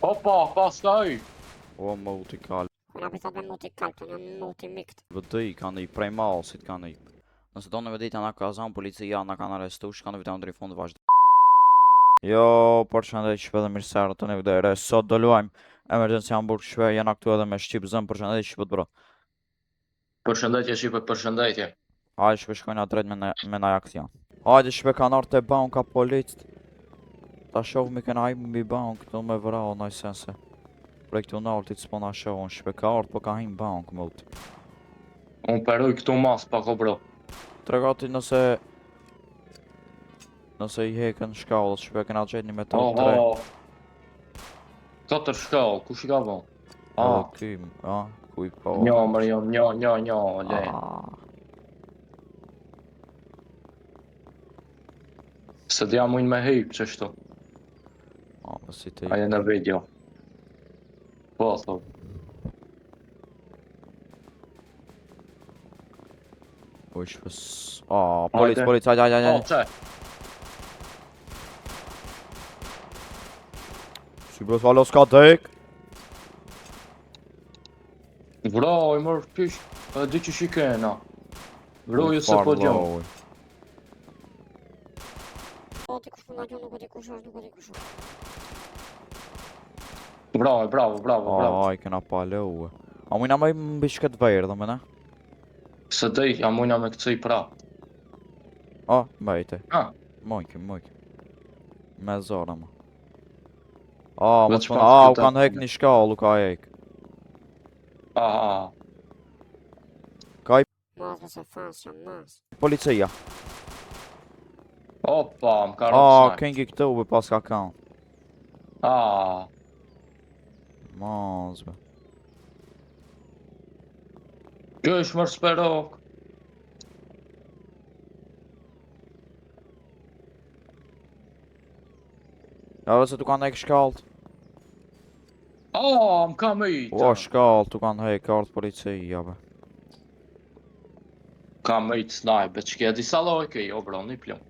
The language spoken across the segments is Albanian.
Opa, ka s'ka i. O, muti kalb. Kuna për thot me muti kalb, të një muti mikt. Vëdëj, kanë i prej masit kanë i. Nëse do në me ditë na ka zanë policia, na kanë arrestu, shkon në videon deri në fund vazhdo. Jo, përshëndetje shqipe dhe mirë se erdhët në video e re. Sot do luajmë Emergency Hamburg shqipe, jena këtu edhe me Shqipzën, përshëndetje shqipët bro. Përshëndetje shqipe, përshëndetje. Hajde shqipe shkojna drejt me, me naj aksion. Hajde shqipe kanë ardhë te banka policët. Ta shohmi kena hip mbi bankë këtu me vra o naj sen se. Prej këtu naltit s'po na shohën shqipe ka ardhë po ka hi n'bankë mut. Unë peroj këtu mas pak o bro. Trego ti nëse Nëse i hekën shkallët, shqipe kena gjetë një metodë të re. Oho. Katër shkallë, kush i ka bo? Edhe ah. ky, a, kuj po. Një, mërë jo, një, një, një, le. Ah. Se dhja mujnë me hypë qështu. A, po si të Ajo në video. Po, thot. Po shpës... A, polic, polic, hajde, hajde, hajde. O, qe. Si bro, alo, s'ka dek. Vra, i mërë pish, edhe di që shikena. Vro, ju se po gjë. Po ti kush po na gjon, nuk e di kush është, nuk e di kush është. Bravo, bravo, bravo, bravo. Aj, kena pa lëu. A mujna me mbi shket verdhë, më ne? Se dej, a mujna me këcej pra. A, mbajte. Ah. Mojke, mojke. Me zora më. A, më Veç të pas a, u këta. kanë hek një shkallë, u ka hek. Aha. Mas me se fans jam mas. Policia. Opa, më ka A, rëpsaj. kengi këtu, be pas ka kanë. A, Mos, be. kjo është mërë sperok. Ja, ve se tu kanë hek shkallët. A, më ka më i O, shkallët, tu kanë hek, ka ardhë policia, be. Ka më i të snajpe, që kja disa lojke, kej, o bro, një plum.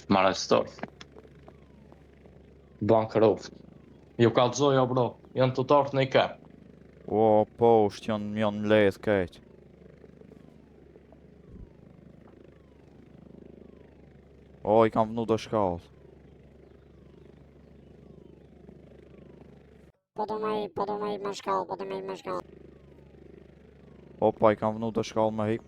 Më arrestoj. Bankrot. Ju kallzoj o bro, janë të tartë në i ke. O, poshtë, janë, janë mledh kejt. O, i kam vënu do shkallë. Po do me i, po do me i me shkallë, po do me i me shkallë. Opa, i kam vënu do shkallë me hip.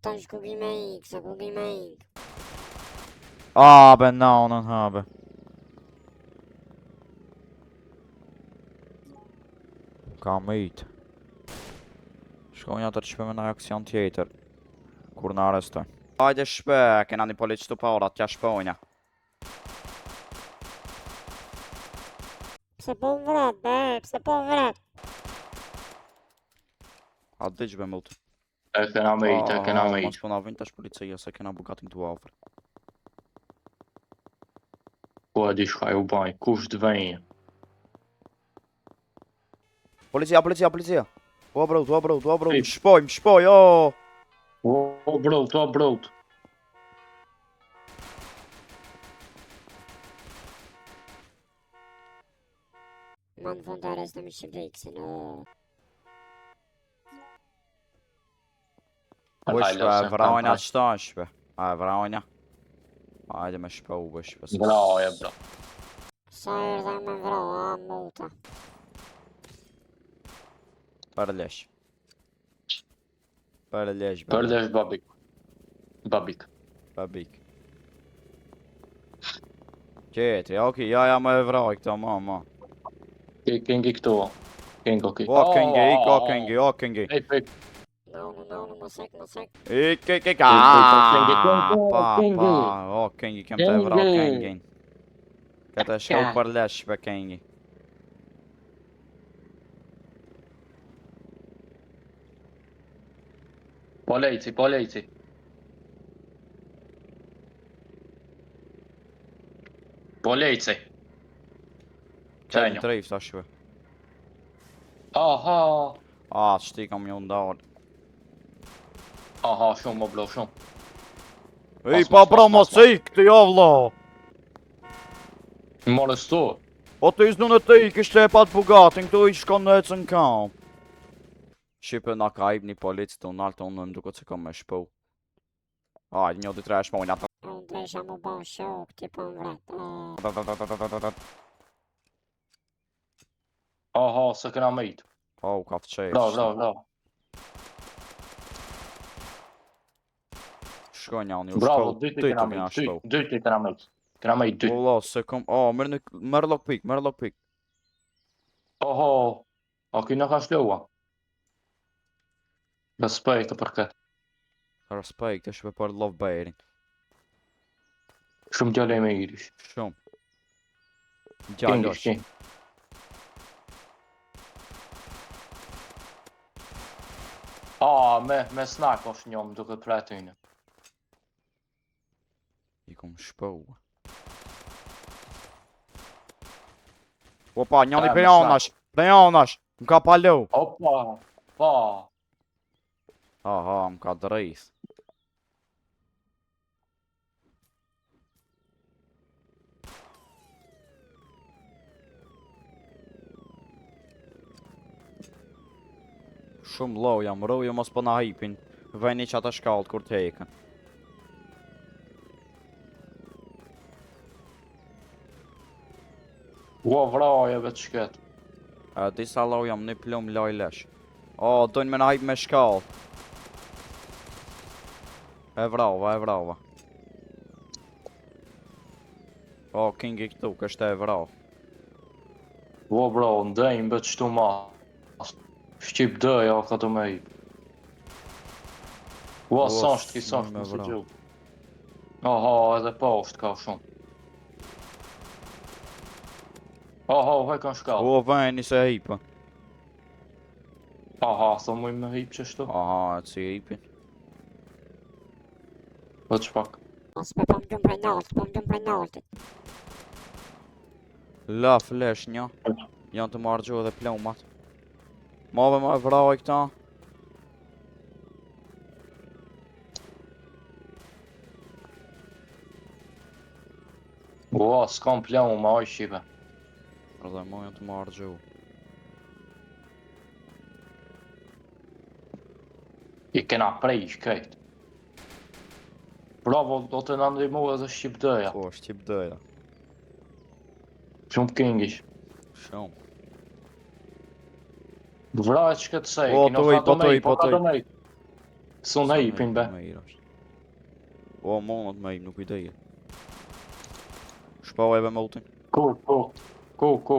Tash ku gi me ik, se ku gi me ik. A, be, nanën, ha, be. Ka më it. Shkojnë atë shpe me në aksion tjetër. Kur në arrestojnë. Hajde shpe, kena një polic të para, t'ja shpojna. Pse po më vret, be, pse po më vret? A diq be mut. E kena me it, e kena me Mos it. po na vin tash policia se kena Bugatin këtu afër. Po e di shka ju baj, kush të venjë. Policia, policia, policia. O bro, o bro, o bro, Ej. më shpoj, më shpoj, o. O bro, o bro. Ma në fund arrestëm i shqipdeksin, o. Po shpe, e vrajna qëta shpe. A e vrajna. Hajde me shpe u shpe. se Bravo, e bro. Sa erdha me vra, a muta. Për lesh. Për lesh, Për lesh babik. Babik. Babik. Tjetri, okej, ja, ja, më e vraj këta, ma, ma. Ke kengi këtu. Kengi, okej. O, kengi, ik, o, kengi, o, kengi. Ej, pek. Nanu, nanu, mos ik, mos ik. Ik, ik, ik, kengi, aaa, kengi, pa, kengi. pa, o, kengi, kem të e vra Kengi. kengin. Këtë e shkau për lesh, për kengi. Polejci, polejci. Polejci. Këtë Qenjo. në drift, tash shpe. Aha. A, qëti kam ju ndalë. Aha, shumë, o bro, shumë. Ej, Pas, pa pas, bro, pas, mos pas. ik, ti jo vlla. Më arrestu. O të iznu në të ik, ishte e pat Bugatin, këtu i shkon në ecën kam. Shqipe na ka hip një polic të unaltë, unë më duket se kam me shpu. Hajde, një, dy, tre, shpojnë atë. Unë dresha mu ba shok, ti po më vret. O, Aha, se kena mejt. Po, u ka fqesh. Bravo, bravo, bravo. Shkoj njani, u Bravo, shpo. dy të Ty kena të kena mejt, dy, shpo. dy të kena mejt. Kena mejt dy. Valla, se kom... O, merr në... Merr lockpick, merr lockpick. Oho, a ky na ka shlua. Respekt për këtë. Respekt, është për Love Bearin. Shumë djalë i mirë ish. Shumë. King Djalosh. ish, king. A, me snipe është një më duke pretyne. I kom shpo. Opa, njani A, prej me snipe. anash, prej anash, më ka palu. Opa, pa. Aha, më ka drejth. Shumë low jam, roju mos po na hipin. Veni që ata shkallët kur të hekën. Ua vraje vetë shket. E, disa low jam, një plum loj lesh. O, dojnë me na hip me shkallë. E vrava, e vrava. O, Kingi këtu, kështë e vrava. Ua bro, ndejmë vetë qëtu ma. Shqip dëja ka të me hip. Ua, Ua, s'është ki, s'më s'është, me mos e vra. gjuh. Aha, edhe poshtë ka shumë. Aha, u hekën shkallë. O, veni se hipën. Aha, thë muj me hip qështu. Aha, e si hipin. Veç pak. mos me po më gjum prej naltit, po më gjum prej naltit. La flesh një. Janë të marrë gjuhë dhe plomat. Mave ma e vrava i këta. Ua, s'kam plomë, ma oj shqipe. Dhe mo janë të marrë gjuhë. I kena prej krejt. Bravo, do të na ndihmu edhe shqip dëja. Po, shqip dëja. Shumë king ish. Shumë. Vraje që këtë sej, Po, kino tuj, ka po, do me tuj, i, po po, ka tuj. do me i. Sun e hipin be. Me i është. O, monët me hip, nuk i deje. Shpau e me ultin. Ku, ku, ku, ku.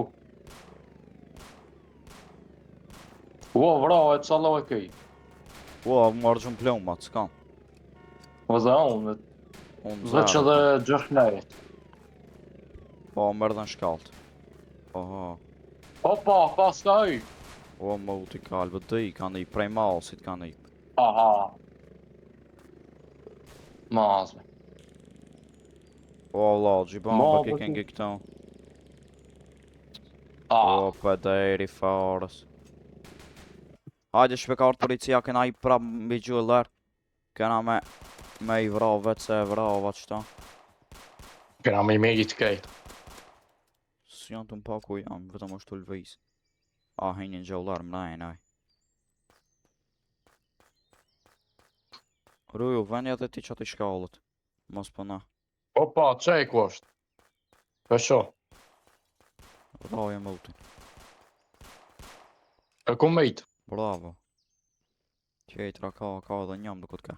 Ua, vrave, ca lo e këj. O, marrë gjumë plomat, s'kam. O dhe unë, Unë veç zero. edhe gjëshnerit. Po, mërë dhe në shkallët. Oha. Opa, pa s'ka hy. O, më ulti kalbë, dëj, kanë i prej masit kanë i. Aha. Mazme. O, Allah, gjiban, Ma, bë ke po kënge këto. Ah, O, pederi farës. Hajde shpe ka ardhë policia, kena i prap mbi gjullër. Kena me i vra vetë se e vrava qëta. kena me i mejt krejt. S'janë të m'pa ku jam, vetëm është të lëviz. A, hini në gjullër, mrejnë aj. Ruju, veni edhe ti që aty shkallët. Mos po na. Opa, qe ku është? Pesho, Vraje më ultin. e ku mejt? Bravo. Tjetra ka edhe njëm duket ka.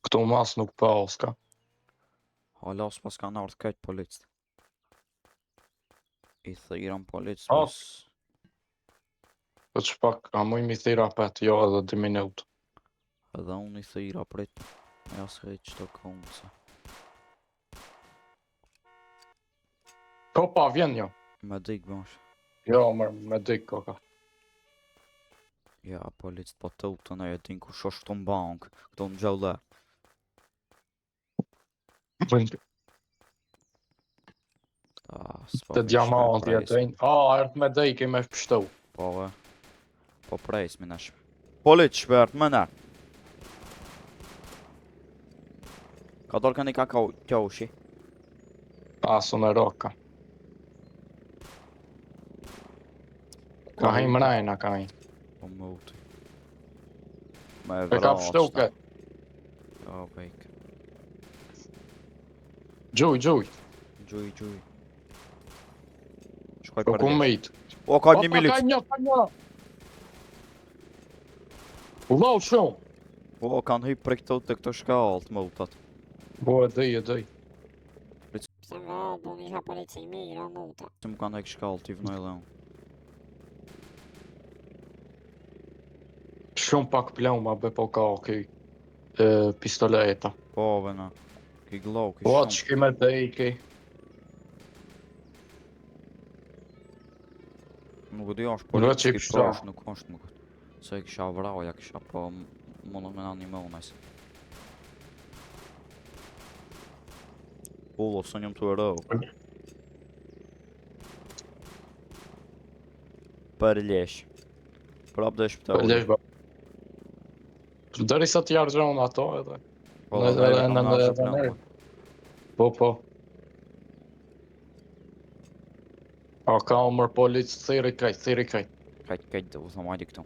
Këtu mas nuk pa oska. Hala s'pas kanë ardhë krejt policët. I thirrën policët O. mos. Veç pak, a muj mi thira pet, jo edhe 2 minutë. Edhe unë i thirra prit. Ja s'e qëto konë se. Po pa, vjen jo. Me dik bësh. Jo, mër, me dik koka. Ja, policët po të utën e din kush është këtu në bank, këtu në gjellë. Ah, s'po Të vin shpe diamanti e prejs. të. A, erdh me dej, ke me pështu. Po, ve. Po Po presmi në shpe. Polic shpert, më nërë. Ka dorë këndi ka kjoshi. Asu në roka. Ka hi mrejna, ka hi. Po më uti. Me E ka vra pështu qëta. këtë. Jo, pejk. Gjuj, gjuj. Gjuj, gjuj. Shkoj Po për ku lesh. me itë. O, ka një Opa, milic. Ka një, ka një. Ullau shumë. Po, kanë hyp për këto të këto shkallët më utat. Po e dëj, e dëj. Pse më o, bu mi ka polici mirë, o muta. Se më kanë hek shkallët, i vënoj dhe unë. Shumë pak ploma be po ka okej. E, pistoleta. Po, vëna. Ki glow, ki Po atë shumë. shki me dëj, ki. Nuk e di është Nuk e polic, që i ki pështa. po është, nuk është më këtë. Se e kisha vrau, ja kisha po mundën me na një më unë Ullo, së njëm të e rëu. Për lesh. Prap dhe shpëta. Po lesh ba. Deri sa t'i argjon ato edhe. Po, Edhe- dhe edhe- kam edhe- nërë edhe- plama. edhe- Po po. A ka omër polic thiri krejt, thiri krejt. Kajt, kajt, u thëmë hajde këtu.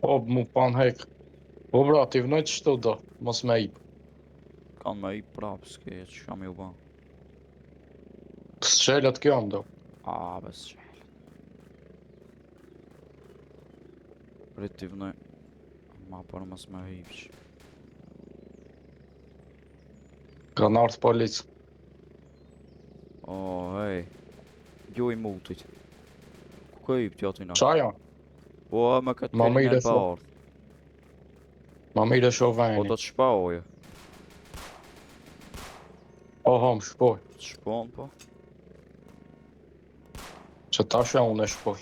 Po mu pan hek. Po bra, ti vënoj qëtu do, mos me ip. Kanë me i prap, s'ke, që kam ju ba. S'qelet kjo më do. A, bes qelet. Prit t'i vënoj. Ma për mos me hipsh. Kanë ardhë polic. O, hej. Gjuj mutit. Ku ka hip t'jaty na? Qa janë? Po, me këtë Ma kerin mirë e e shoh. bardh. Ma mirë e shoh Po veni. do të shpoj. Oho, më shpoj. Të shpon, po. Që tash e unë e shpoj.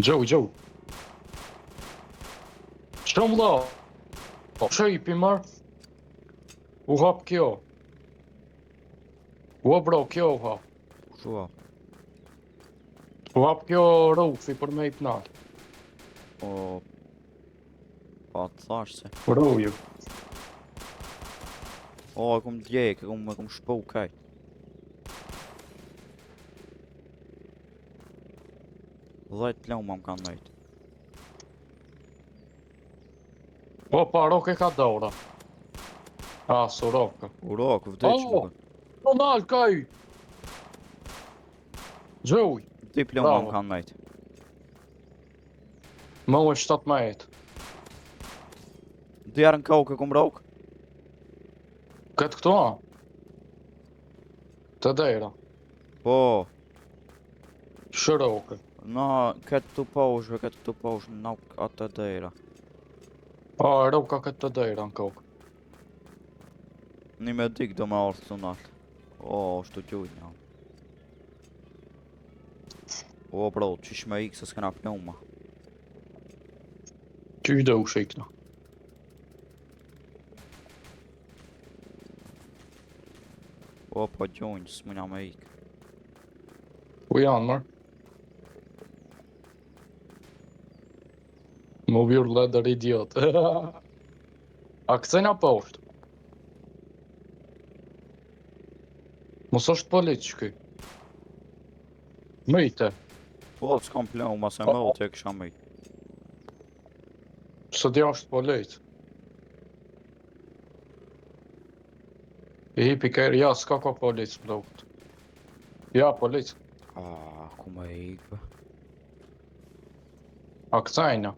Gjuj, gjuj. Shumë vlla. Po që i pi marr? U hap kjo. U hap bro, kjo u hap. Shua. U hap kjo rufi për me i pnat. O... Pa të thash se. Ruju. O, e kum djek, e kum, e kum shpu kajt. Dhejt ploma më kanë nejt. Po, pa roke ka dora. A, su roke. U rok, vdiq O! më Po nal, ka i. Gjuj. Dy ploma më Bravo. kanë nejt. Më u e 17. Dy herë në kokë e kum rok. Këtë këtu a? Të dera. Po, Shëroke. na, këtë këtu poshtë, këtë këtu poshtë, nuk atë dera. A, roka këtë të dera në kokë. Një me dik do me ardhë këtu nalt. O, është të gjujt një. O, bro, qysh me ikë se s'kena ploma. Qysh do u shikna? O, po gjujnë, s'mujna me ikë. Ku janë, mërë? Më vjur ledër idiot. A këcena poshtë? Mos është polic ky. Mëjte, Po, s'kam ploma, se më të e kisha me ikë. së di është polic. I hipi kërë, ja, s'ka ka polic, blokët. Ja, polic. A, ku me ikë, be? A këcena?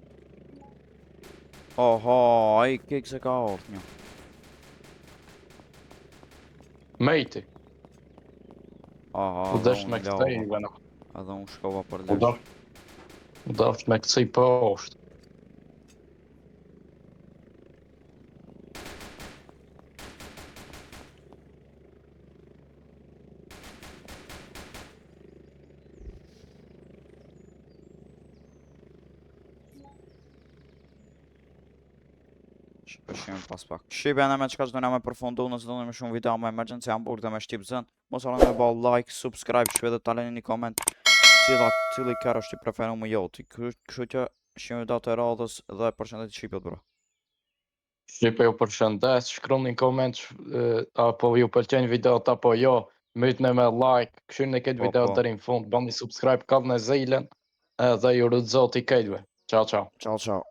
Oho, ai kik se ka ardhë një. Mejti. Aha, U edhe desh unë me lava. këcej, vena. Edhe unë shkova për U lesh. dash. U dash me këcej poshtë. Shpeshim pas pak. Shqipe në me qka që dojna me përfundu, nëse doni më shumë video me Emergency Hamburg dhe me Shqipzën, Mos harroni me ba like, subscribe, shpe dhe ta leni një koment cila cili kerr është i preferuar më joti. Kështu që shihemi video të radhës dhe përshëndetje shqipet, bro. Shqipe, ju përshëndes, shkruani në koment apo ju pëlqen videot apo jo, mytne me like, këshyrni këtë video deri në fund, bëni subscribe, kallne zilen, edhe ju rrit Zoti krejtve. Ciao, ciao. Ciao, ciao.